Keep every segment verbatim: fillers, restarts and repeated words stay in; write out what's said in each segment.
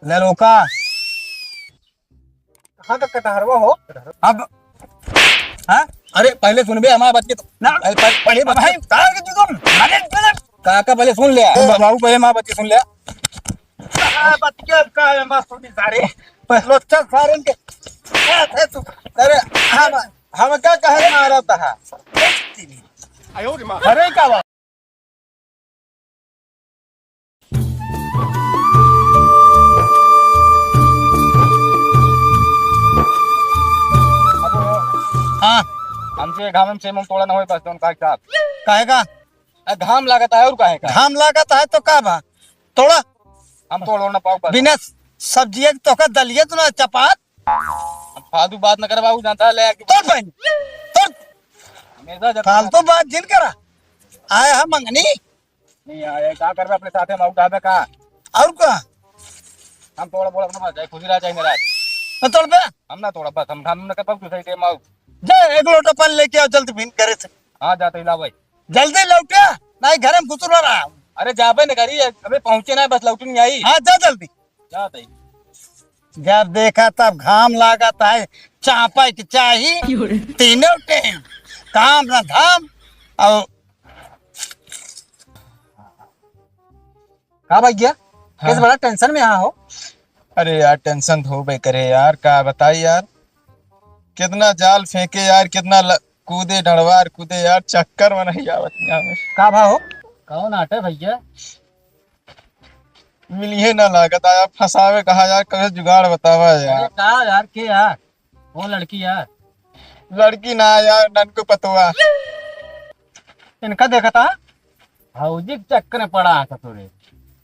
ले लो का। कहाँ का कटहरवा हो? अब, हाँ? अरे, पहले सुनबे हमार बात के तो। ना। पहले, पहले, पहले अब बात भाई, के। तार के तुम। अरे, पहले। काका, पहले सुन ले। ए, बाबू, पहले हमार बात के सुन ले। आ, बात के अब का है, हमार सुनी सारे। पहले चल, सारे इनके। क्या थे तू? अरे, हम, हम क्या कहे मारा था? अरे, का बात? हाँ। हमसे घाम से मुंह तोड़ा ना होए बस, जौन काहे साहब। काहे का? आ, घाम लागत है और काहे का? घाम लागत है तो का बा? तोड़ा। हम तोड़ ना पाओ बस। बिना सब्जिया के तोका दलिया तो ना चपात। हम फालतू बात न करे बाबू, जानता है, ले आके तोड़ बहन, तोड़। हमेशा जब फालतू बात जिन करा। आया है मंगनी। नहीं आया, का करबे अपने साथे में उठावे का? और का? हम तोड़ा बोला अपना जाए, खुशी रह जाए मेरा। न तोड़बे? हम ना तोड़ा, बस हम, हम ना कर पाऊ, दूसरी टेम आऊ। जा, एक लोटा पानी लेके आओ जल्दी फिर घरे से। हाँ, जाते ही ला भाई। जल्दी लौटे, नहीं घरे में घुसुर रहा। अरे जाबे न करी, अबे पहुँचे ना, बस लौटू नहीं आई। हाँ, जा जल्दी। जाते ही। जब देखा तब घाम लागत है, चापे के चाही। क्यों रे? तीनों टेम काम ना धाम। और का भैया, हाँ। कैसे बड़ा tension में यहाँ हो? अरे यार, tension तो होबे करे यार, का बताई यार, कितना जाल फेंके यार, कितना ल-, कूदे डंडवार कूदे यार, चक्कर में नहीं आवत यहाँ में। का भाव हो? कौन आटे भैया? मिलिए ना लागत आया, फंसावे कहा यार, कहे जुगाड़ बतावा यार। अरे का यार, के यार? वो लड़की यार? लड़की ना यार, ननकू पतोआ। इनका देखा था, भौजी के चक्कर में पड़ा है ससुरे।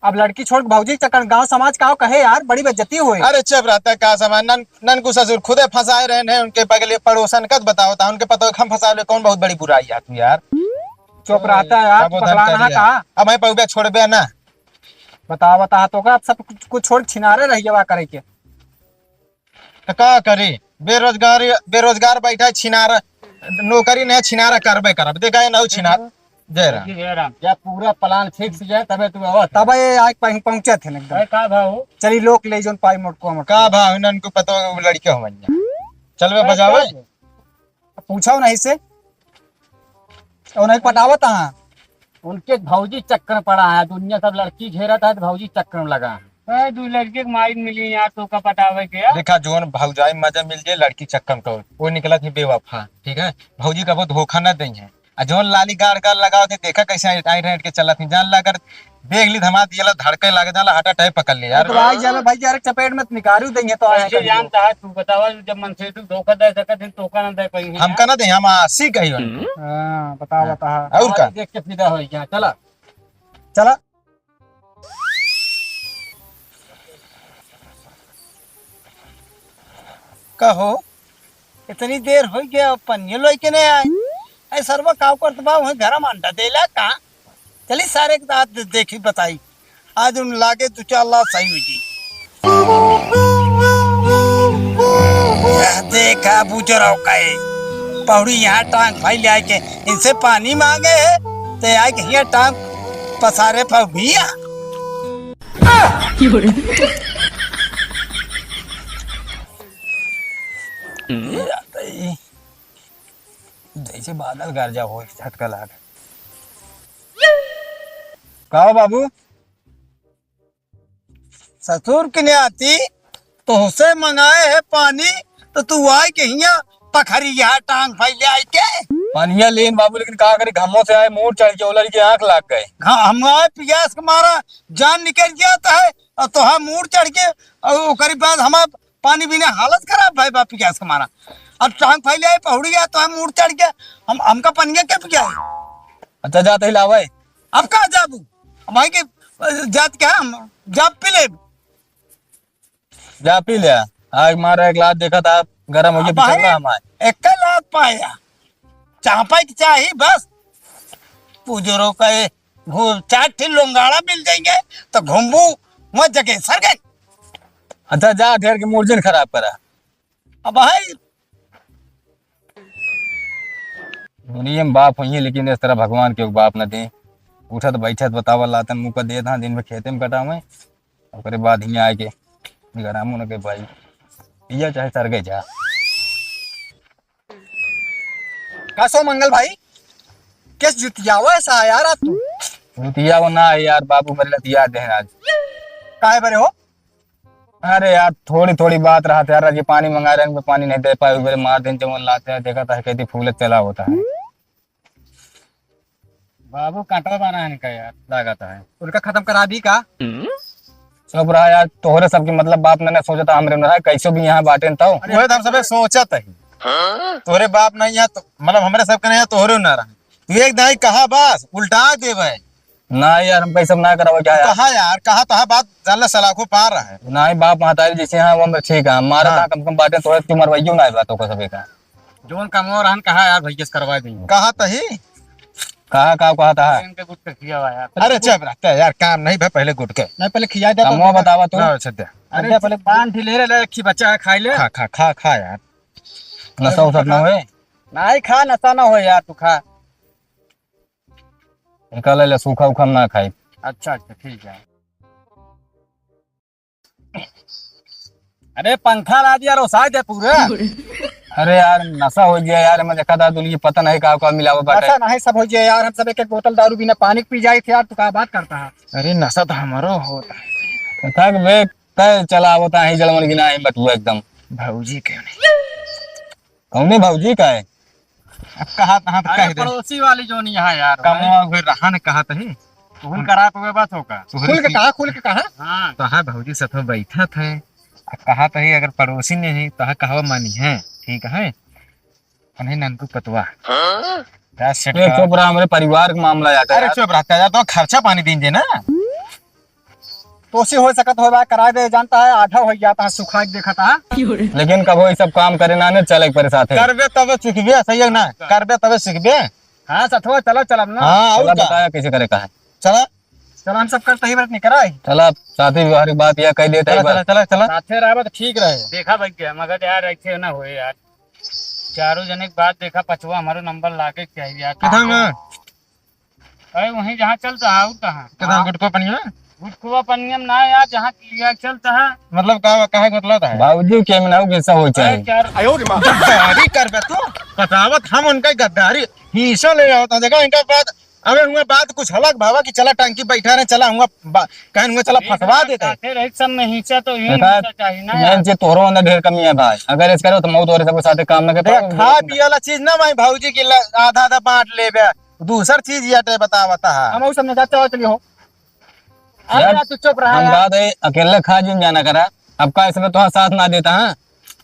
अब लड़की छोड़ के भौजी के चक्कर में, गाँव समाज का कहे यार, बड़ी बेइज्जती हुई। अरे चुप रहता का समाज, नन, ननकू ससुर खुदे फंसाए रहे हैं उनके बगले पड़ोसन का, बताओ था उनके पतोह हम फंसा ले, कौन बहुत बड़ी बुराई है तू यार? चुप रहता है यार, तू पकड़ा रहा का? अब मैं पौबे छोड़बे ना। बताओ, बता तो का, अब सब कुछ, कुछ छोड़ छिनारे रह गया करे के। तो का करी? बेरोजगारी, बेरोजगार बैठा है, छिनारा, नौकरी नहीं, छिनारा करबे करब। देखा है ना, छिनार। जय राम। जय राम। जब पूरा plan fix जाए, तबे तू आवत। तब ये आके पहुं-, पहुंचे थे ना एकदम। अरे का भाव हो? चली लोग ले जोन पाई मोटको मोटको। का भाव, इन्हन को पता हो, लड़के हो भैया। चलबे अरे बजावे? का भाव? पूछा नहीं से। और नहीं पटावत हाँ। उनके भौजी चक्कर में पड़ा है, दुनिया सब लड़की घेरत है तो भौजी चक्कर में लगा है। ए, दू लड़के के माई मिली यार, तो का पटावे के यार? देखा, जोन भौजाई मजा मिल जाए लड़की चक्कर में, तो वो निकलत ही बेवफा, ठीक है? भौजी कबो धोखा न देई है। आ जोन लाली गाड़ गाड़ लगावत है, देखा कैसे आइट आइट के चलत ही, जान ला अगर देख ली धमा दियला धड़के लागे, जान ला heart attack पकड़ ले यार। तो भाई जान, भाई यार चपेट में निकारू देंगे तो आया ऐसे करियो। जानता है, तू बतावा, जब मन से तू धोखा दे सकत है, धोखा ना दे पाई है हमका यार। ना दे, हम आशिक है। हाँ, बताओ, हाँ। बता। और का? देख के फिदा हो गया, चला। चला। कहो, इतनी देर हो गया, पनियो लइके नहीं आए। ऐ सरवा काव करत बा, वहीं घर में अंडा देला का? चली सारे के साथ दे-, देखी बताई। आज उन लागे दो चार लाख सही हो जी। यह देखा बुजुर्ग का है। पौड़ी यहाँ टांग फैले आए के, इनसे पानी मांगे है, तो आए के यहाँ टांग पसारे पौड़िया। जैसे बादल गरजा हो, झटका लाग। का हो बाबू? ससुर के नाती तोहसे मंगाए है पानी, तो तू आए के हियां पखरिया टांग फैले आए के। पनिया लेन बाबू, लेकिन का करे, घमो से आए, मूड़ चढ़ के, ओ लड़की आंख लाग गए। हाँ, हम आए पियास के मारा जान निकल जाता है, और तोहार मूड़ चढ़ के, और ओकरी बाद हमार पानी बिना हालत खराब भई बा पियास के मारा। अब टांग फैले आए, पहुड़ी गया, तोहार मूड़ चढ़ के, हम, हमका पनिया के पियाए? अच्छा, जाते ही लावे। अब का जाबू? अब भाई के, अ, जात के हम जाब पी लेब। जा पी ले। आग मारा एक लात देखा था, गरम होके अब भाई, पिछल रहा हमारे। एक लात पाया। चापा के चाही बस। पुजरो का ये घू-, चार ठे लोंगाड़ा मिल जाएंगे, तो घूमबू वहाँ जगह सर गए। अच्छा, जा, ढेर के मूड जिन खराब करा। अब भाई, दुनिया में बाप होइए, लेकिन इस तरह भगवान के बाप न दे। उठत बैठत बतावल लातन मुँह का देत हाँ, दिन में खेते में कटावे, ओकरे बाद हियाँ आके बिगड़ा मुन के भाई, या चाहे सरगे जा। का सो मंगल भाई, केस जुतियावा है सा यार आज तू? जुतियावा ना है यार, बाबू मेरे लतिया दे आज। काहे बरे हो? अरे यार, थोड़ी थोड़ी बात रहत यार, आज ये पानी मंगा रहे हैं, पानी नहीं दे पाए, मेरे मार दिन जमन लाते हैं, देखा था कहती फूलत चला होता है। बाबू कांटा बना है इनका यार, लागत है। उनका खत्म करा दी का? चुप रहा यार, तोहरे सबके मतलब बाप ने ना सोचा था, हमरे ना कैसे भी यहाँ बाटे तो। अरे, वही तो हम सबे सोचत है। तोहरे बाप नहीं है तो, मतलब हमरे सबके नहीं है, तोहरे ना रहा। तू एक दाई कहा बस, उल्टा देवे। ना यार, हम कैसे ना करावे क्या यार? कहा यार, कहा तहा बात, जान ला सलाखों पार है। नहीं, बाप महतारी जैसे हैं, वो हमरे ठीक है, मारा हाँ। था कम से कम बाटे, तोहरे क्यों मरवाइयो ना बात को सबे का। जोन कमवा रहन कहा यार, भैया से करवा देंगे। कहा तही? कहा, का कहा था? इनके गुट के किया हुआ यार। अरे चुप रहते यार, काम नहीं भाई, पहले गुट के। नहीं, पहले खिया दे तो। कमवा बतावा तू। ना, अच्छा दे। अरे पहले पान ढीले ले, ले, खी बच्चा है, खाई ले। खा, खा, खा, खा यार। नशा उशा ना होए? नहीं खा, नशा ना हो यार, तू खा। निकाल ले, सूखा उखा हम ना खाई। अच्छा, अच्छा, ठीक है। अरे पंखा ला दिया, रोसाई दे पूरा। अरे यार, नशा हो गया यार, मैं देखा था दुनिया पता नहीं का का मिलावट बाटे। नशा नहीं, सब हो गया यार, हम सब एक एक बोतल दारू बिना पानी के पी जाए थे यार, तू का बात करता है? अरे नशा तो हमारो होता है। थक बे, तय चला होता है जलवन गिना है बटुआ एकदम। भौजी के नहीं। कौने भौजी का है? अब कहा तहाँ तो अरे कह दे। पड़ोसी वाली जो नहीं है यार, कमवा हुए रहा न कहा तही। खुल करा तो बात होगा। खुल के कहा, खुल के कहा? हाँ। तो हाँ भौजी सथो बैठा था। अब कहा तही अगर पड़ोसी नहीं तो हाँ कहवा मानी है, ठीक है? उन्हें ननकू पतवा। हाँ? ए, चुप रहा, हमरे परिवार का मामला है अरे यार। चुप रहा, तेरा तो खर्चा पानी दीन जे ना। तोसे हो सकत हो बा, कराए दे, जानता है, आधा हो गया था, सुखा के देखा था। लेकिन कबो ई सब काम करे ना ने चले एक परे साथे। करबे तबे सीखबे, सही है ना? करबे तबे सीखबे। हाँ, सथवा, चलो, चलब ना। हाँ, और चला का? बताया कैसे करे का है। चला। चलो, हम सब करते ही बात नहीं कराई। चला, साथी व्यवहारिक बात यह कह देता चला, है चला, बस। चला, चला। साथे रहबे तो ठीक रहे। देखा भैया, मगर यार, ऐसे ना होए यार। चारों जने के बाद देखा, पचवा हमारो नंबर लागे के चाहिए यार। कितना में? अरे वहीं जहाँ चलता है, और कहाँ? कितना हाँ। गुटको पनिया? गुटकुआ पनिया में ना यार, जहाँ किया चलता है। मतलब का, काहे के मतलब है? बाबूजी के में ना गुस्सा हो चाहे। अरे यार। आयो रे माँ। गद्दारी करबे तू? बतावत हम उनका गद्दारी, हिस्सा ले आवत हैं। देखा इनका बात, अबे हुआ बात कुछ अलग भावा कि चला टंकी बैठा रहे, चला हुआ बा-, कहन हुआ चला ठीक फंसवा है, देते हैं। साथे रही सब में हिस्सा तो यूं देखा, हिस्सा चाहिए ना मैं यार। जे तोरो अंदर ढेर कमी है भाई, अगर इस करो तो मैं तोरे सब साथे काम ना कर देख, पाऊँ। खा पिए वाला चीज ना भाई, भौजी के ला-, आधा आधा बांट लेबे। दूसर चीज ये अटे बतावता है। हम ऊ सब में जाते हो, चलिए हो। अरे यार, यार, तू चुप रहा हम यार। बात है, अकेले खा जिन जाना करा। अब का इसमें तुम्हारा साथ ना देता, हाँ?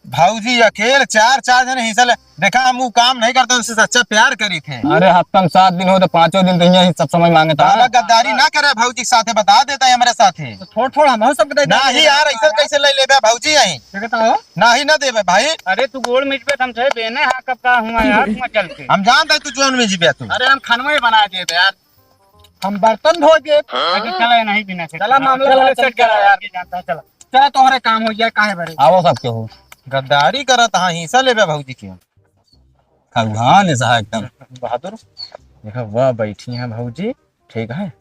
भौजी अकेले चार, चार जने हिस्सा ले। देखा, हम ऊ काम नहीं करते, उनसे सच्चा प्यार करी थे। अरे, हफ्ता में सात दिन हो तो पांचों दिन तो यही सब समय मांगे था। बाबा गद्दारी ना करे, भौजी के साथे बता देता है हमारे साथे। तो थोड़, थोड़ हम सबके दे देते नहीं हैं। यार, ऐसा कैसे ले लेबे भौजी यहीं? क्या कहता हो? नहीं ना देबे भाई। अरे, तू गोड़ मिटबे, हम से बेने हाँ, कब का हुआ यार, तुम चल के। हम जानते हैं तू जोन में जीबे तू। अरे, हम खानवा ही बना देबे यार। हम बर्तन धो के। हाँ? चला, नहीं बिना से चला, मामला चला, वाला चल चल करा यार। ये जानता है, चला। चला, तोहरे काम हो जाए, काहे बरे? आवो सब केहू। गद्दारी करत हाँ, हिस्सा लेबे भौजी के। खगुहान है साहब एकदम। बहादुर, देखा, वह बैठी हैं भौजी, ठीक है?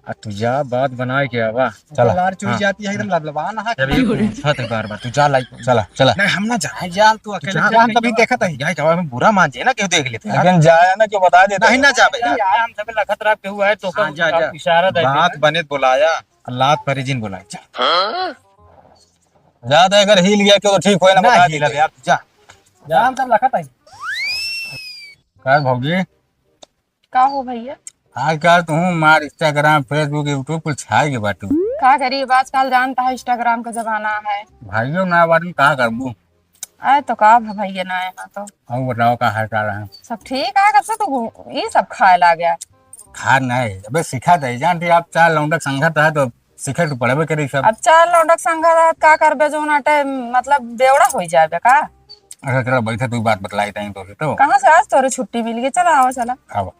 आ तू जा, बात बनाए के आवा। चला। लार चुई हाँ। जाती है, एकदम लबलबान है। जब ये पूछत है बार-बार, तू जा लाई। चला, चला। नहीं, हम ना जाए। जाल तू अकेले जा। जा, हम तभी देखत है। जाए के आवा, हम बुरा मान जाए ना, क्यों देख लेते हैं। लेकिन जाया ना, क्यों बता देता नहीं, है। ना जाबे यार। हम सब लखत रात के हुआ है, तो हाँ, जा, जा। इशारा दे बात देना। बने बुलाया, लात परे जिन बुलाए, जा। ज्यादा अगर हिल गया, क्यों तो ठीक होए ना, ना बता हिला देते। यार, जा। जा, हम सब लखत है। का भौजी? का हो भैया? आजकल तू मार Instagram, Facebook, YouTube कुल छाई के बाटू। का करी, आजकल जानता है Instagram का जमाना है। भाइयों ना बाटू, का करबू? अरे तो का भ-, भैया ना है ना तो। और बताओ का हाल चाल है? सब ठीक है, कब से तू घू-, ये सब खाए ला गया? खा नहीं, अबे सिखा दे, जानती आप चार लौंडक संगत है तो सिखा तो पड़बे करी सब। अब चार लौंडक संगत है, का करबे जो ना टाइम, मतलब बेवड़ा हो जाबे का? अच्छा, चला, बैठा, तू बात बतलाई ताई तो, तो। कहाँ से आज तोरे छुट्टी मिल गई? चला, आवा, चला। आवा।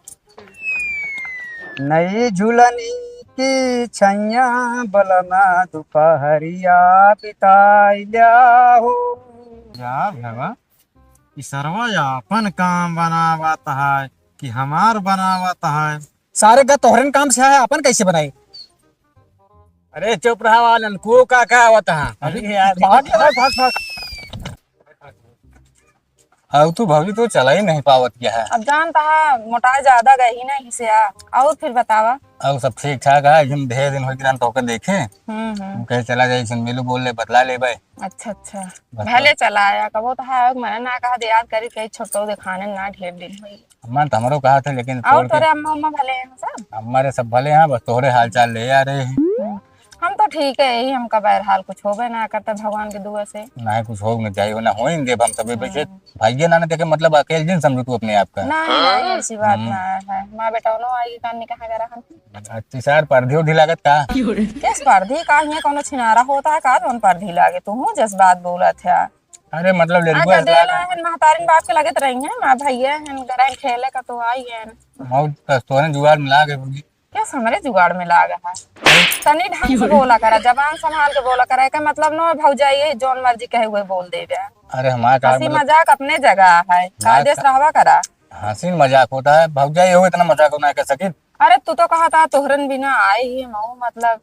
नई झुलनी की छैया बलमा दुपहरिया बिताई लिया हो। यार, भवा, ई सरवा अपन काम बनावत है कि हमार बनावत है? सारे का तोहरन काम से है, अपन कैसे बनाई? अरे चुप रहा वालन, को का का आवत है? अरे यार। भाग, भाग, भाग, भाग। अब तू भौजी, तू चला ही नहीं पावत क्या है? अब जानता है, मोटाई ज्यादा गई ही नहीं से आ। और फिर बतावा। और सब ठीक ठाक है, हम ढेर दिन हो गया तोके देखे। हम्म, हम्म। हम कहे चला जाए, इसन मिलू बोल ले, बतला ले भाई। अच्छा, अच्छा। बतला। भले चला आया, कबो तो है, मैंने ना कहा दे याद करी, कहीं छोटो दिखाने ना ढेर दिन हुई। अम्मा तो हमरो कहा थे, लेकिन और छोड़ के तोरे अम्मा उम्मा भले हैं सब? हमारे सब भले हैं, बस तोहरे हाल चाल ले आ रहे हैं। हम्म। हम तो ठीक है, यही हमका बहरहाल कुछ होबे ना करता भगवान के दुआ से। ना कुछ हो ना चाहिए, ना होइन देब हम सभी पीछे। हम्म। भाइये ना, ना देखे, मतलब अकेले जिन समझू तू अपने आप का। नहीं, नहीं, ऐसी बात हम्म। ना है। माँ बेटा उन्हों आई कान में कहाँ करा हम? अतिसार परधी उधी लागत का? किस परधी का? हियाँ कौनो छिनारा होता है का? कौन परधी लागे? तू हूँ जस बात बोलत है। अरे मतलब आ, लड़को गदेला ऐसा है, महतारिन बाप के लगत रही है, माँ भैया है, गरह खेले का तो आई है। मौत कस्तूरन जुगाड़ में लागे होगी। क्या हमरे जुगाड़ में लाग है? तनी ढंग से बोला करा, जबान संभाल के बोला करा, एकर मतलब न भौजाई है, जौन मर्जी कहे हुए बोल देबे। अरे हमार का हंसी मतलब मजाक अपने जगह है, हमार कायदे से का रहवा करा। हंसी मजाक होता है, भौजाई हो इतना मजाक ना कर सकित। अरे तू तो कहा था तोहरन बिना आई ही मऊ, मतलब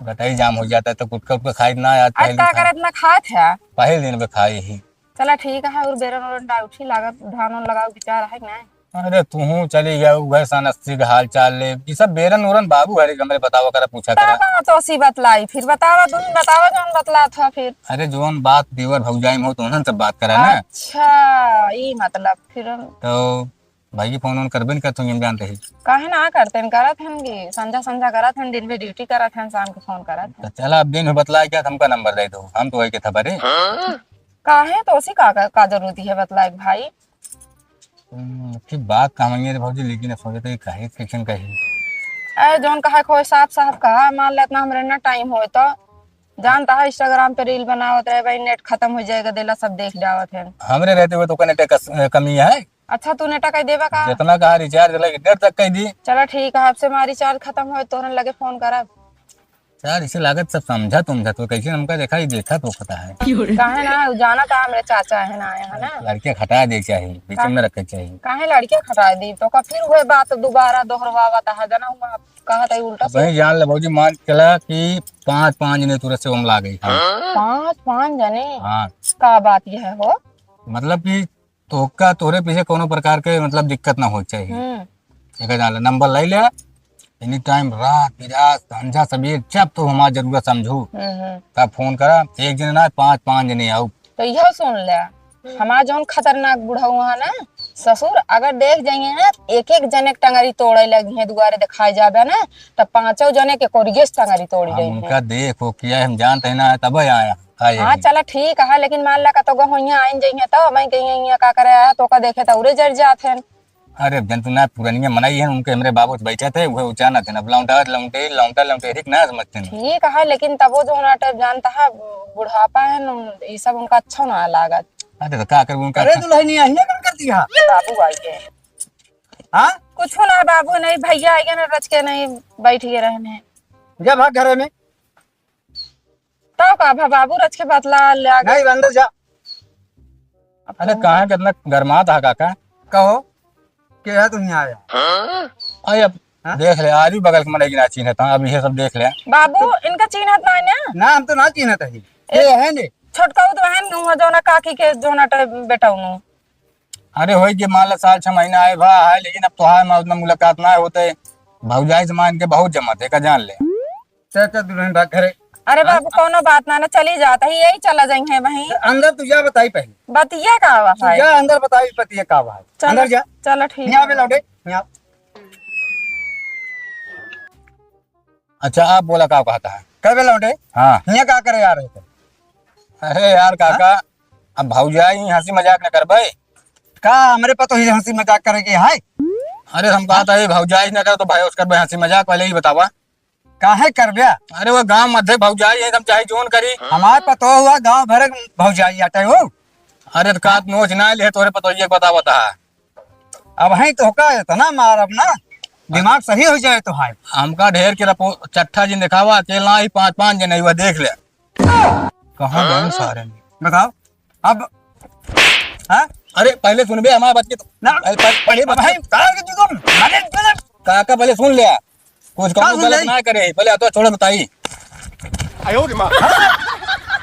गटाई जाम हो जाता है तो गुटखा उटखा खाई ना आज आज पहले का दिन खाए। करत ना खात है? पहले दिन पे खाए ही। चला ठीक है, और बेरन ओरन डाउठी लागत, धान ओन लगाओ विचार है कि नहीं? अरे तू चली गया, उहे सन अस्सी के हाल चाल ले। ये सब बेरन ओरन बाबू हरे कमरे बतावा करा, पूछा करा। तब तो सी बतलाई, फिर बतावा, तुम बतावा जौन बतला था फिर। अरे जौन बात देवर भौजाई में हो तो उन्हन सब बात करा ना। अच्छा, ई मतलब फिर। तो भाई के फोन ओन करबे न करत हूँ, हम जानते ही। काहे ना करते हैं, करत हैं कि संझा संझा करत हैं, दिन में ड्यूटी करत हैं, शाम के फोन करत हैं। तो चला अब दिन में बतला क्या, हमका नंबर दे दो, हम तो वही के था बरे। काहे तो उसी का, का, का जरूरत है बतला एक भाई? हम्म, अच्छी बात कहा मंगे रे भौजी, लेकिन अब सोचे तो ये कहे कैसन कही। अरे जौन कहा खोए साफ साफ कहा, मान लेतना हमरे ना टाइम होए तो जानता है Instagram पे रील बनावत रहे भाई, नेट खत्म हो जाएगा, देला सब देख जावत है। हमरे रहते हुए तो कने टेक कस-, कमी है। अच्छा तू नेटा कई देबा का? जितना कहा रिचार्ज लगे डेढ़ तक कई दी। चला ठीक है, आपसे हमारी रिचार्ज खत्म होए तोहरन लगे फोन करब। यार इसे लागत सब समझा तुमझा तो कैसे हमका देखा ही देखा तो पता है। काहे ना, उ जाना था हमरे चाचा है ना, है ना? लड़कियां खटा दे चाहिए, बीच में रखे चाहिए। काहे लड़कियां खटा दी? तो का फिर वह बात दोबारा दोहरवावत है, जना हुआ कहत है उल्टा से। वही जान ले भौजी, मान के चला कि पाँच, पाँच जने तुरंत से हम ला गई। पाँच, पाँच जने? हाँ। का बात यह है हो? मतलब कि तोहका, तोहरे पीछे कोनो प्रकार के मतलब दिक्कत ना हो चाहिए। हम्म। एक जान ले, नंबर ले ले, एनी टाइम रात बिरात संझा सबेर जब तो हमार जरूरत समझू, हम्म, हम्म। तब फोन करा। एक जने ना, पाँच, पाँच जने आऊ। तो यह सुन ले, हमार जौन खतरनाक बुढ़ऊ है ना ससुर, अगर देख जाइए ना, एक एक जने के टंगरी तोड़े लगी है, दुआरे दिखाए जाबे ना, तब पाँचों जने के कोरिये से टंगरी तोड़ी हम रही उनका है। देखो किया हम जानते हैं ना, तब आया। हाँ, चला ठीक है, लेकिन मान ला का तो गो हियाँ आइन जइहे तो मैं कहीं हियाँ का करे आया, तो का देखे तो उरे जर जात हैं। अरे अब जन तू ना पुरानिया मनई है, उनके हमरे बाबू से बैठे थे, वो उचानत है, अब लौटा लौटे, लौटा लौटे, ठीक ना समझते हैं। ठीक है, लेकिन तबो जो ना टाइप जानता है, बुढ़ापा है न, ये सब उनका अच्छा ना लागत। अरे तो का करबू उनका अरे अच्छा? दुल्हनिया हियाँ कौन कर दिया? बाबू आई गए। हाँ? कुछ ना बाबू, नहीं भैया आई गए ना, रच के नहीं बैठ गए रहने। जा भाग घरे में। तब का भा बाबू रच के बतला ले आ गए। नहीं, अंदर जा। अरे कहाँ कितना गरमात हा काका? कहो, के है तुम यहाँ आया? अरे अब हाँ? देख ले, आज भी बगल के मनई के ना चिन्हत हा, अब ये सब देख ले। बाबू, इनका चिन्हत ना है ना? ना, हम तो ना चिन्हत है। ए, ये है ने? छोटका उ तो बहन हुआ जो ना काकी के जो ना टे-, बेटा उनु। अरे होई के मान ला साल छह महीना आए भा है, लेकिन अब तोहार मा उतना मुलाकात ना होते। भौजाई से मान के बहुत जमत है, का जान ले। चल, चल, दुल्हन भाग घरे। अरे हाँ? बाबू, कौनो बात ना, ना चली जाता ही, यही चला जाई है वहीं। अंदर तू जा, बताई पहले। बतिया का आवा तू है? जा अंदर, बताई बतिया का आवा है। चलो, अंदर जा। चलो, ठीक यहाँ पे है। लौटे, यहाँ। अच्छा, आप बोला का कहता है? कब लौटे? हाँ। यहाँ का करे आ रहे थे? अरे यार काका, हाँ? अब भौजाई हंसी मजाक न करबे। का हमरे पतोही हंसी मजाक करे के है? अरे हम कहा था, ये भौजाई न करे तो भाई उसकर भाई हंसी मजाक वाले ही बतावा। काहे करबे? अरे वो गांव मध्य भौजाई है, हम चाहे जोन करी। हमार पतोह हुआ गांव भर भौजाई आटे हो। अरे तो का नोच ना ले तोरे पतोहिए के बता बता। अब है तो का इतना मार, अब ना दिमाग सही हो जाए तो है। हमका ढेर के रपो चट्ठा जिन दिखावा, अकेला ही पांच पांच जने हुआ देख ले। कहाँ गए सारे? बताओ। अब, हाँ? अरे, पहले सुनबे हमारे बात के तो। ना। पहले, पहले, पहले अब बता। भाई, कहाँ के तू तुम? अरे, अरे। काका, पहले सुन ले। कुछ का कम सुन गलत ले? ना करे, पहले आ तो छोड़ बताई।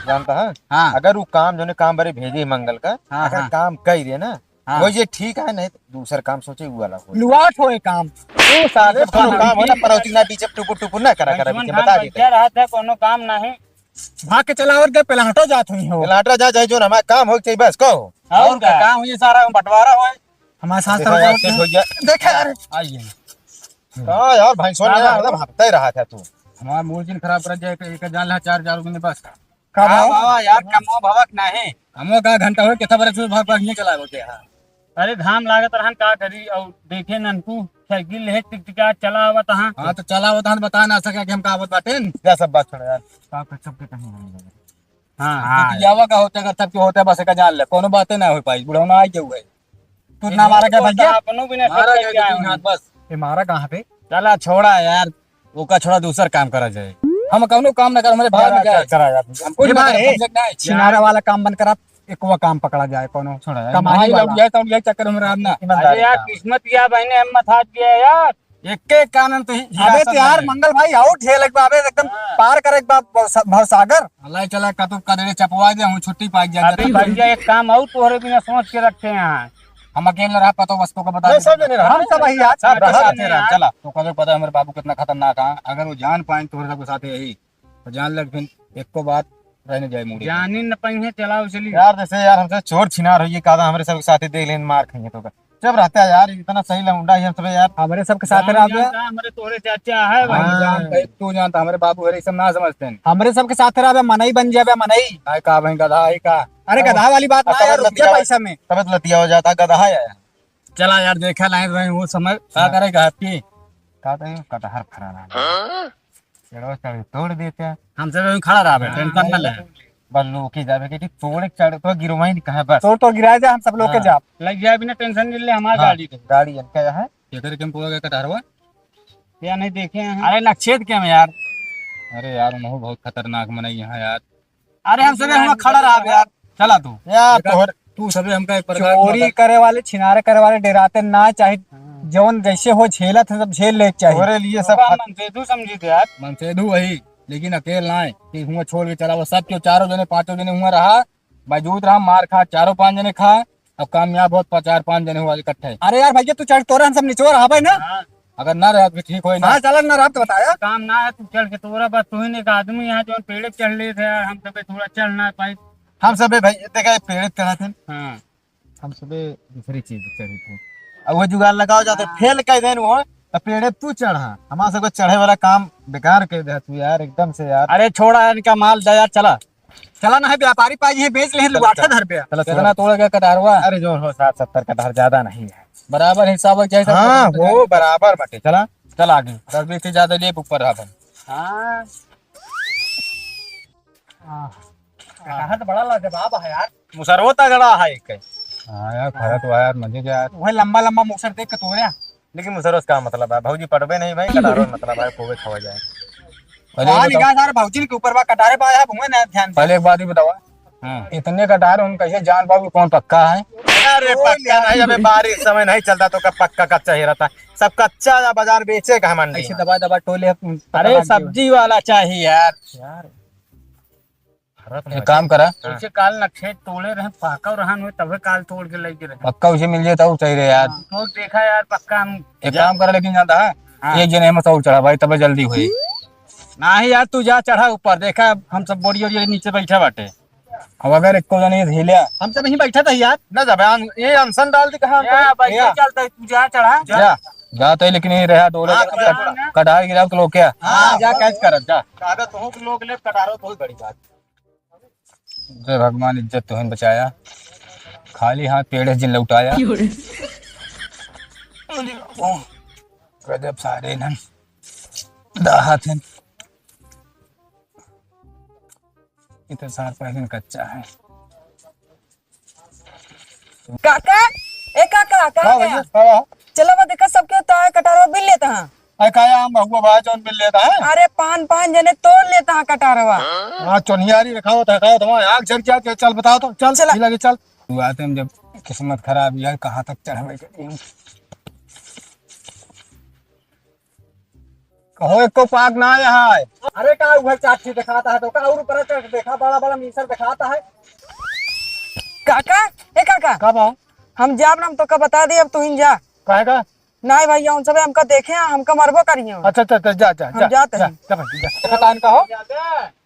जानता है? हाँ। अगर वो काम, जोने काम बरे भेजे मंगल का, हाँ, अगर हाँ। काम कई दे ना, हाँ। वही जे ठीक है, नहीं तो दूसर काम सोचे, वो वाला हो। लुआट होए काम। वो सारे कोनो काम हो ना, पनौती ना बीचे टुपुर टुपुर ना करा, करा बीचे, बता देते। रहत है, कोनो काम नहीं। भाग के चला और दे, पेलांटो जात हुई हो। पेलांटो जा, चाहे जो हमारा काम हो, चाहे बस कहो। और और का? का काम हुई सारा, बंटवारा होए। हमारे साथ देखो साथ यार, और सेठ हो गया। देखा यार। आइए। हाँ यार, भाई, सोन हाँ, यार, हाँ। एकदम हफ्ता ही रहा था तू। हमारा मूड जिन खराब कर जाए, एक, एक जान ला चार हजार रुपये में बस। का हाँ, भाव? बाबा, यार, कमवा भवक नाही। कमवा का घंटा हो, कितना बरे से भाग, भाग नहीं चला होते हैं। अरे, घाम लागत रहन, का करी? और देखे ननकू, साइकिल ले, टिकटिका, चला आवत हाँ। हाँ, तो चला आवत हाँ, बता ना सके कि हम का आवत बाटेन। जा, सब बात छोड़ यार। का कर, सबके कहीं नहीं लगे। हाँ, हाँ। टिकटिकावा का होते, अगर सबके होते, बस एक जान ले, कोनो बातें ना हो पाई, बुढ़ौना आ गया हुआ है। तू ना मारा क्या भैया? अपनो भी ना मारा क्या तू हाथ बस। ये मारा कहाँ पे? चला छोड़ा यार, ओका छोड़ा, दूसर काम करा जाए। हम कौनो काम ना कर, हमारे भाई में क्या है? चला यार। हम कुछ ये ना मारे, करें, समझे कि नहीं? छिनारा वाला काम बंद करा, एक वो काम पकड़ा जाए कोनो। छोड़ा यार। कमाई वाला। जाए तो यही चक्कर में रहना। ईमानदारी अरे यार, काम। किस्मत क्या बहने, हम मत हाथ गया यार। एक के कानन तो ही अबे तो यार, मंगल भाई, आउट है, लगभग अबे एकदम हाँ। पार करे एक बार भवसा-, भवसागर। अल्लाह चला, का तो कदरे चपवा दे, हम छुट्टी पा गया। अबे भैया, एक काम आउट तोहरे बिना सोच के रखे हैं। हम अकेले रहा, पता बस तो का बता नहीं, दे। सब जने रहा। हम सब वही यार। सब रहा। साथे रहा, चला। तो कदर पता है हमारे बाबू कितना खतरनाक है, अगर वो जान पाए तोहरे सबके साथ यही, तो जान लग फिर एको बात रहने जाए मुड़ी। जानी न पाई है, चलाओ चली। यार, जैसे यार, हमसे चोर छिनार होइए, का हमरे सबके साथे देख लेन, मार खाइए तो का। जब रहता है यार, इतना सही लौंडा है हम सब यार। हमरे सबके साथ कौन रहा बे। जानता, हमरे तोरे चाचा है भाई। हाँ। जान भाई, तू जानता, हमरे बाबू हरे सब ना समझते हैं। हमरे सबके साथ रहा बे, मनई बन जाबे, मनई। आए का भाई, गधा है का? अरे, अब गधा वाली बात ना यार, रुपया पैसा में। तबीयत लतिया हो जाता, गधा है यार। चला यार, देखा नहीं रहे वो समय, का हाँ। करेगा आपकी? का तो ये कटहर फरा रहा है। हाँ? चढ़ो, चढ़ो, तोड़ देते हैं। हम सब यहीं खड़ा रहा बे, हाँ, टेंशन ना ले। बस लोग के जावे के कि तोड़ के चढ़ तो गिरवाई नहीं कहा बस। तोड़ तो गिरा जा, हम सब लोग के हाँ। जाब। लग जाए बिना टेंशन नहीं ले, हमार हाँ, गाड़ी दे। गाड़ी इनका है। केकर के हम पूरा का कटहरवा? या नहीं देखे हैं। अरे नक्षेत के हम यार। अरे यार, उन्हों बहुत खतरनाक मनई यहाँ यार। अरे हम सबे हुआं खड़ा रहा बे यार, चला तू। यार, देखा, तोहर तू सबे हमका एक प्रकार चोरी करे वाले, छिनारे करे वाले डेराते ना चाहे, हाँ। जौन जैसे हो झेलत है, सब झेल ले चाहे। तोहरे लिए सब ओका खत- मनसेधू समझी थे यार। मनसेधू वही, लेकिन अकेल ना है कि हुआं छोड़ के चला, वो सब क्यों चारों जने, पांचों जने हुआं रहा, मौजूद रहा, मार खा, चारों पांच जने खा, अब कामयाब होत पा-, चार पांच जने हुआ इकट्ठे। अरे यार भैया, तू चढ़, तोरे हम सब निचोड़ रहा भाई ना। हाँ। अगर ना रहत भी ठीक होई ना। हाँ, चलन ना रहत तो बताया। काम ना है, तू चढ़ के तोरा बस, तू ही एक आदमी है जो पेड़े पे चढ़ लेत है, हम सबे थोड़ा चढ़ ना पाई। हम सबे भाई, देखा, ये पेड़े पे चढ़ा थे। हाँ। हम सबे दूसरी चीज पे चढ़ी थे। अब वो जुगाड़ लगाओ जाते, हाँ। फेल कर देन वो, तो पेड़े पे तू चढ़ा। हमारा सबके चढ़े वाला काम बेकार कर दे तू यार, एकदम से यार। अरे छोड़ा इनका माल, जा यार, चला। चला ना है, व्यापारी पाई है, बेच ले, चला, लुआठा चला। धर पे। चला, कितना छोड़। तोड़ गया कटहरवा? अरे जो हो, साठ सत्तर कटहर, ज्यादा नहीं है। बराबर हिसाब हो, जैसा हाँ, कटहर हो, बराबर बाटे, चला। चल आगे, दस बीस से ज्यादा ले ऊपर रहा अपन। हाँ। आह, कटहर तो बड़ा लाजवाब है यार। मुसरवो तगड़ा है एक। हाँ यार, खड़ा तो है यार, मजे के यार। वही लंबा लंबा मुसर देख के तोड़या। लेकिन मुसरवा से का मतलब है? भौजी पटबे नहीं भाई, कटहरो से मतलब है, कोवे खावा जाए। पहले हाँ, बताओ। निगाह सारे भौजी के ऊपर बा, कटारे पाया, अब हुए ना ध्यान दे। पहले एक बात ही बताओ, हाँ। इतने कटारे हम कैसे जान पाओ कि कौन पक्का है? अरे ओ पक्का यार। नहीं, अबे बारिश समय नहीं चलता तो कब पक्का कच्चा ही रहता है। सब कच्चा या बाजार बेचे का मंडी ऐसे में। दबा दबा टोले, अरे पकड़ा के। सब्जी वाला चाहिए यार। यार। हरत एक मत। काम करा। हाँ। उसे काल नक्षेत तोड़े रहे, पक्का रहन हुए, तबे काल तोड़ के लेके रहे। पक्का उसे मिल जाए तो सही रहे यार। हाँ, तो देखा यार, पक्का हम एक जा- काम करा, लेकिन जानता है, हाँ। एक जने में सौ चढ़ा भाई, तबे जल्दी हुई। नहीं यार, तू जा चढ़ा ऊपर, देखा हम सब बोरी ओरी नीचे बैठा बाटे। अब अगर एको जने हिल्या। हम सब यहीं बैठा था यार। ना जाबे, अन-, ये अनशन डाल दी कहाँ या, हमको? बैठे या। चलता है, तू जा चढ़ा। जा। जा, जा तो, लेकिन ये रहा डोले हाँ, का तो कट-, जा। कटार गिराव तो लोग क्या? हाँ, जा कैच करत, जा। अबे तुहूँ के लोग ले कटारो बहुत बड़ी बात। जय भगवान, इज्जत तो हम बचाया, खाली हाथ पेड़े जिन लौटाया। क्यों रे? गजब सारे नन दाहत हैं। इतना सार पहले कच्चा है। काका, ए काका, कहाँ हाँ गया? भैया, हाँ। चला बा देखा सबके तो है कटारवा बिल लेता हाँ। अरे काया आम महुआ भाई जौन बिल लेता है? अरे पान पान जने तोड़ लेता हाँ कटारवा। हाँ, चोनियारी रखा होता है, खाओ तो आग जल जाती है। चल बताओ तो, चल, चला। चल आगे चल। तू आते हम जब किस्मत खराब यार, कहाँ तक चढ़ावे करी हम। कहो, एको पाक ना आया है। अरे का उहे चाची देखाता है, तो का और ऊपर चढ़ के देखा, बड़ा बड़ा मूसर देखाता है। काका, ए काका। का बा? हम जाब ना, हम तोका बता दे, अब तू ही जा। काहे का? नहीं भैया, उन सबे हमका देखे हैं, हमका मरबो करिए। अच्छा, अच्छा, अच्छा, जा, जा, हम जा, जाते जा, हैं। जा भाई, जा। देखा तान का हो?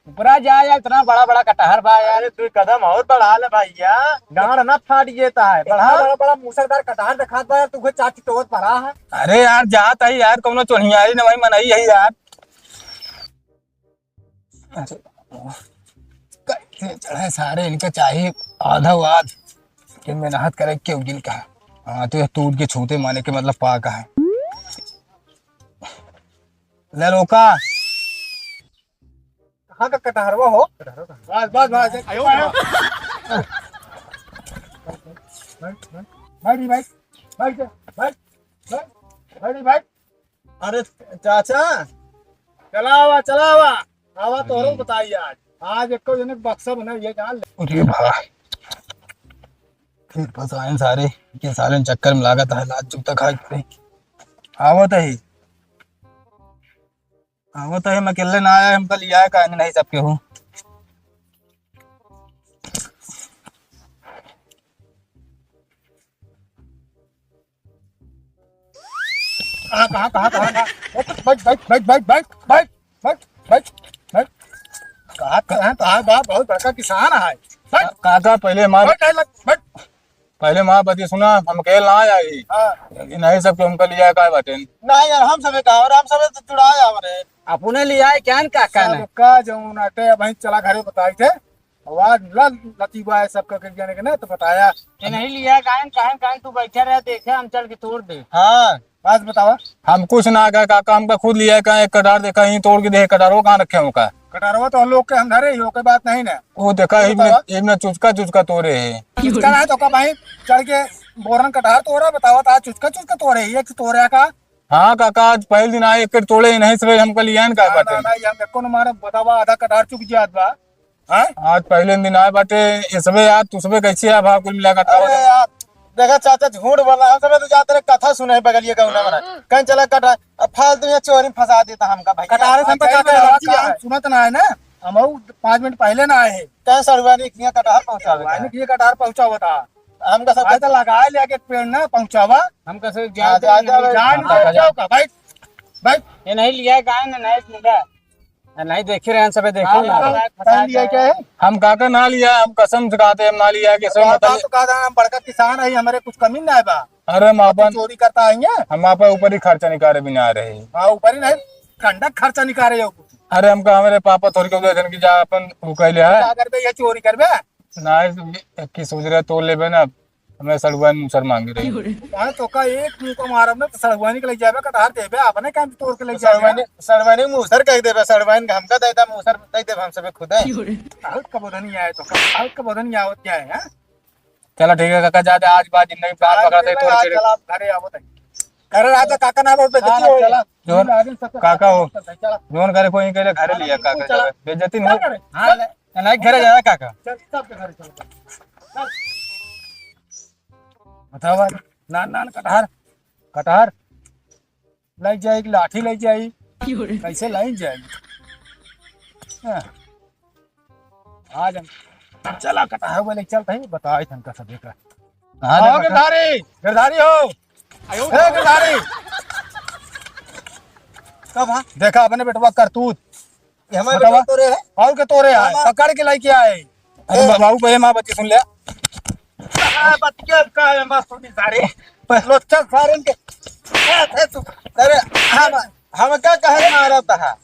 ऊपरा जा यार, इतना बड़ा बड़ा कटहर बा यार। अरे, दो कदम और बढ़ा ले भैया, गांड ना फाट जेता है, इतना बढ़ा। बड़ा बड़ा मूसरदार कटहर देखात बा यार, तू चाची टोत भरा है। अरे यार, जात है यार, कौनो चोनियारी न भाई, मनई है यार। अरे, कैसे चढ़े सारे, इनके चाहिए आधा वाद के मेहनत करे के उगिल का। हाँ, तो ये टूट के छूते माने के मतलब पाका है। ले रोका। कहाँ का कटहरवा हो? बस, बस, बस। आयो। बैठ, बैठ, बैठ, बैठ, बैठ, बैठ, बैठ। अरे चाचा, चला आवा, चला आवा। आवा, तोहरो बताई आज। आज एको जने के बक्सा बना, ये जान ले। अरे भाई, फिर फंसाए सारे, के सारे चक्कर में लागत है, लात जूता खाए के पड़ी। आवत है। आवत है, हम अकेले ना आए, हमका लिया है, काहे नहीं सबके हो। कहाँ, कहाँ, कहाँ, कहाँ, कहाँ? बैठ, बैठ, बैठ। कहाँ, कहाँ, कहाँ बा? बहुत बड़का किसान है। बैठ। का-, काका, पहले हमार बैठ, बैठ, बैठ। पहले हमार बतिया सुना, हम अकेले ना आई। हाँ। लेकिन यही सब के हमका लिया का बाटे। नहीं यार, हम सबे का, और हम सबे तो जुड़ा जाव रे। अपने लिया है क्या न काका ने? सबका जौन आटे, अब वहीं चला घरे बताई थे। आवाज मिला लतीबा है सबका के जाने के ना, तो बताया। ये नहीं लिया गायन, काहे, काहे तू बैठा रहे, देखे हम चल के तोड़ दे। हाँ। बात बतावा। हम कुछ ना कहे काका, हमका खुद लिया कहा एक कटार देखा ही तोड़ के दे, कटारो कहाँ रखे होका? कटारवा तो हम लोग के हम धरे ही, ओके बात नहीं ना। वो देखा तू ही बतावा। में, ही में चुचका, चुचका तोरे है। चुचका ना है तो का भाई चढ़ के बोरन कटार तोरा बतावा, ता चुचका, चुचका तोरे है, ये तोरे का? हाँ काका, आज पहले दिन आए, एक तोड़े ही नहीं, सबे हमका लिया न का ना, बाटे। ना, ना, ये हम एको न मारब, बतावा, आधा कटार चुक जात बा। हाँ? आज पहले दिन आए बाटे, ये सबे यार, तू सबे कैसे है भाव कुल मिला के अरे बतावा? यार, देखा चाचा, झूठ बोला, हम सबे तो जाते रहे कथा सुने बगलिए गौना में। कहीं चला कटा, अब फालतू यहाँ चोरी में फंसा देता हमका भैया। कटारे से हम तो कहीं जाते रहे, काम सुनत ना है ना, हम पाँच मिनट पहले ना आए हैं। कहीं सड़ुआनी किया कटहर पहुँचावे का? सड़ुआनी किया कटहर पहुँचावा था। हमका सब आए तो लगाए लिया के पेड़ ना पहुँचावा। हमका सब हाँ, जाए जा, जा, जा, जा, जा, जा, जा, जा, भाई, भाई। ये नहीं लिया गाय ना, नहीं लिया। आ, नहीं देखे रहे, सबे देखे हाँ, रहे। हाँ, हाँ, पहन लिया क्या है? हम काका ना लिया, हम कसम से कहते हम ना लिया, कि सब बात, मतलब बात तो कहा था, हम बड़का किसान है, हमारे कुछ कमी ना है बा। अरे हम अपन चोरी करता है ये? हम अपन ऊपर ही खर्चा निकाले बिना रहे। हाँ, ऊपर ही नहीं, कंडक खर्चा निकाले हो कुछ। अरे हमका हमारे पापा थोड़ी के उधर की जा अपन वो कह लिया है। क्या करबे, ये चोरी करबे? ना, ये की सोच रहे तोड़ लेबे ना। हमें सड़ुआइन मूसर मांगे रही। अरे तो का एक मुंह को मारब ना तो सड़ुआइन के ले जाबे, कटहर देबे, अपने काम तोड़ के ले जाबे। सड़ुआइन, सड़ुआइन मूसर कह देबे, सड़ुआइन का हमका दे दा, मूसर दे देबे हम सबे खुदे। बहुत कबोधनी आए तो का, बहुत कबोधनी आवत क्या है, हाँ? चला ठीक है काका, जा दे, आज बाद जिंदगी में बाल आज पकड़ा दे, देबे, थोड़ी आज देर। चला आप घरे आवत है। घरे राजा काका ना बहुत बेइज्जती हाँ, होई। चला। जोन, आगे सबके काका हो। चला। जोन करे कोई कहले घरे हाँ, लिया बिल्कुल काका चला। जावे। बेइज्जती चल नहीं। घरे। हाँ, ले। नहीं, घरे जावे काका। चल, सबके घरे चल। चल। बतावा, नान, नान कटहर, कटहर, लाई जाई कि लाठी लाई जाई? कैसे लाई जाई? हाँ। आज हम चला कटहर वाले चलते हैं, बताए थे हमका सभी का। हाँ, आओ देखो, गिरधारी, गिरधारी हो। ए, गिरधारी। कब हाँ? देखा अपने बेटवा करतूत। ये हमारे बतावा। बेटवा तोरे है? और के तोरे है? हमारा। पकड़ के लेके आए। अरे ए। बा-, बाबू भाई, माँ बच्ची सुन ले। आ, बच्ची के का है, बस सुनी सारे। पर लोचन सारन के। क्या थे तू? अरे, हम, हम क्या कहे मारा था?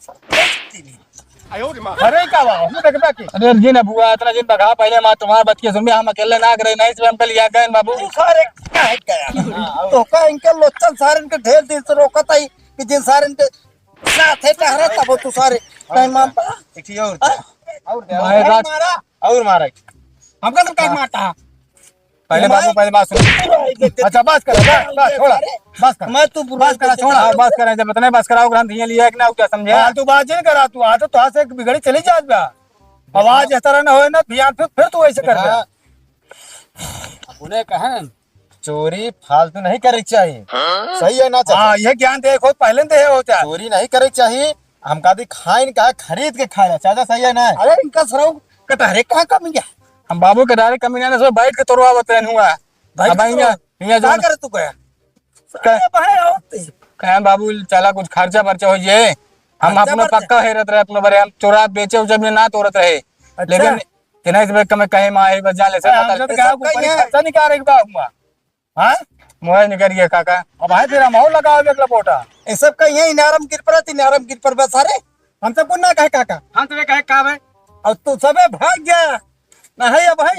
अरे का बा, हम देखबा की। अरे जिन बुआ, इतना जिन बघा पहले माँ तुम्हारा बच्ची सुन भी, हम अकेले ना करे, नहीं से हम कल यहाँ गए बाबू। तू सारे काहे गया? तो का इनके लोचन सारन के ढेर दिन से रोकत आई कि जिन सारन के साथ है टहरा तब तू सारे नहीं मानता। एक चीज और हाँ? और क्या? भाई और रात मारा। और मारा। हमका तो काहे मारता है? पहले मार। बाबू, पहले बात सुन। अच्छा, बस कर, बस, बस, छोड़ा, बस कर। मैं तो बुरा बस करा, कैसे छोड़ा, करूँ? बस करा, जब इतने बस कराओ, ग्रंथ ये लिया कि ना, क्या समझे? फालतू बात जिन करा तू, आज तो तुहां से बिगड़ी चली जात बा। आवाज इस तरह ना होए ना, ध्यान फिर, फिर तू ऐसे कर दे। हाँ। उन्हें कहन, चोरी फालतू नहीं करे के चाही। हाँ? सही है ना चाचा? हाँ, ये ज्ञान दे, खुद पहले दे हो चाचा। चोरी नहीं करे के चाही। हम कहा दी खाइन का खरीद के खाया, चाचा सही है ना? अरे इनका सरऊ कटहरे कहाँ कमी है? हम बाबू के डायरेक्ट कमी ना, सो बैठ के तोड़वावत रहन हुआ। बैठ अब के यहाँ, तोड़वा-, यहाँ का जो करे तू गया? का-, अरे भाई, आओ ते। कहें बाबू, चला कुछ खर्चा बर्चा हो जाए। हम खर्चा अपनो बर्चा? पक्का हेरत रहे, अपनो बरे हम चोरा बेचे उचे में ना तोड़त रहे। अच्छा। लेकिन तेना इस बेर कमे कहे माँ, एक बार जान ले से अरे, हम बता। तो ये कहा, सब ऊपर ही कहिए। खर्चा निकाल रहे बा हुआ। हाँ? मोहे निकल गया काका। अब भाई फिर हम और लगाओ एक लपोटा। ये सब कहिए इनारम गिर पर, इनारम गिर पर बस सारे। हम सब कुछ ना कहे काका। हम तो ये कहे का भाई? और तू सबे भाग गया। नहीं अब भाई,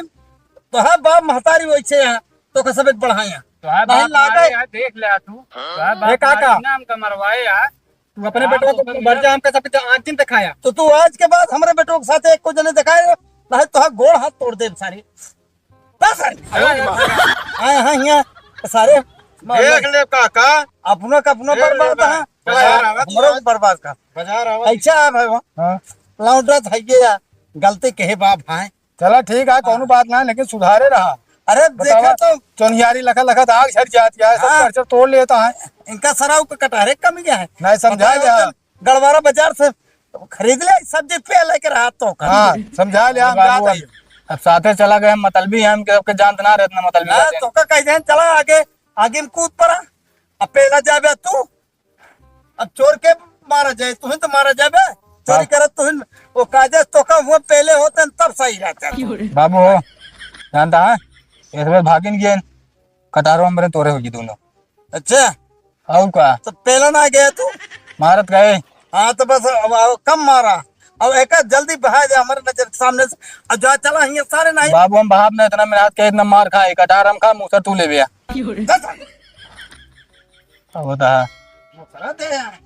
तोहार बाप महतारी वैसे हैं, तो का सबे बढ़ाया। तोहार नहीं बाप लागे। मारे यार, देख ले तू। तोहार बाप ए काका। मारे नाम का मरवाए यार। तू अपने हाँ, बेटवा को तो मर जा, हमका सबके आँख दिन दिखाया। तो तू आज के बाद हमरे बेटवा के साथ एक को जने दिखाए, नहीं तो हाँ गोड़ हाथ तोड़ दे सारे। बस सारे। अरे, आए हैं यहाँ सारे। देख ले काका। अपना का अपना देख ले बर्बाद बा। है। बाजार आवा, हमरो बाजार। बर्बाद का। बाजार आवा। अच्छा है भाई, हाँ। लौटत है ये यार, गलती कहे बाप भाई। चला ठीक है, कौनो बात ना, लेकिन सुधारे रहा। अरे बतावा, देखे तो चोनियारी लखा लखा तो आग झड़ जाती है, सब हाँ। खर्चा तोड़ लेता है। इनका सराव के कटहरे कमी क्या है? नहीं समझा बतावा लिया। तो गड़वारा बाजार से खरीद ले, सब्जी पे लेके रहा तो का। हाँ, समझा लिया, हम बाबू, जात हई। अब साथे चला गए, हम मतलबी हैं, हम के, के जानत ना रहे इतना मतलबी हाँ, रहते हैं। तो का कह दें, चला आगे, आगे में कूद पड़ा। अब पहला जाबे तू, अब चोर के मारा जाए, तुहिन तो मारा जाबे, चोरी हाँ। करत तुहिन, वो काजे तो का हुआ पहले होते न तब सही रहते। बाबू हो, जानता है, इस बार भागिन गए, कटारो में तोरे होगी दोनों। अच्छा। और का? तो पहला ना गया तू? मारत गए। हाँ, तो बस अब, अब कम मारा। अब एक जल्दी बहा दे हमारे नजर के सामने से। अब जा चला हियाँ सारे नहीं। बाबू, हम बाप ने इतना मेहनत के इतना मार खाए, कटार हम खा, मुसर तू ले भैया। चल, चल। अब होता है। मुसरा दे यार।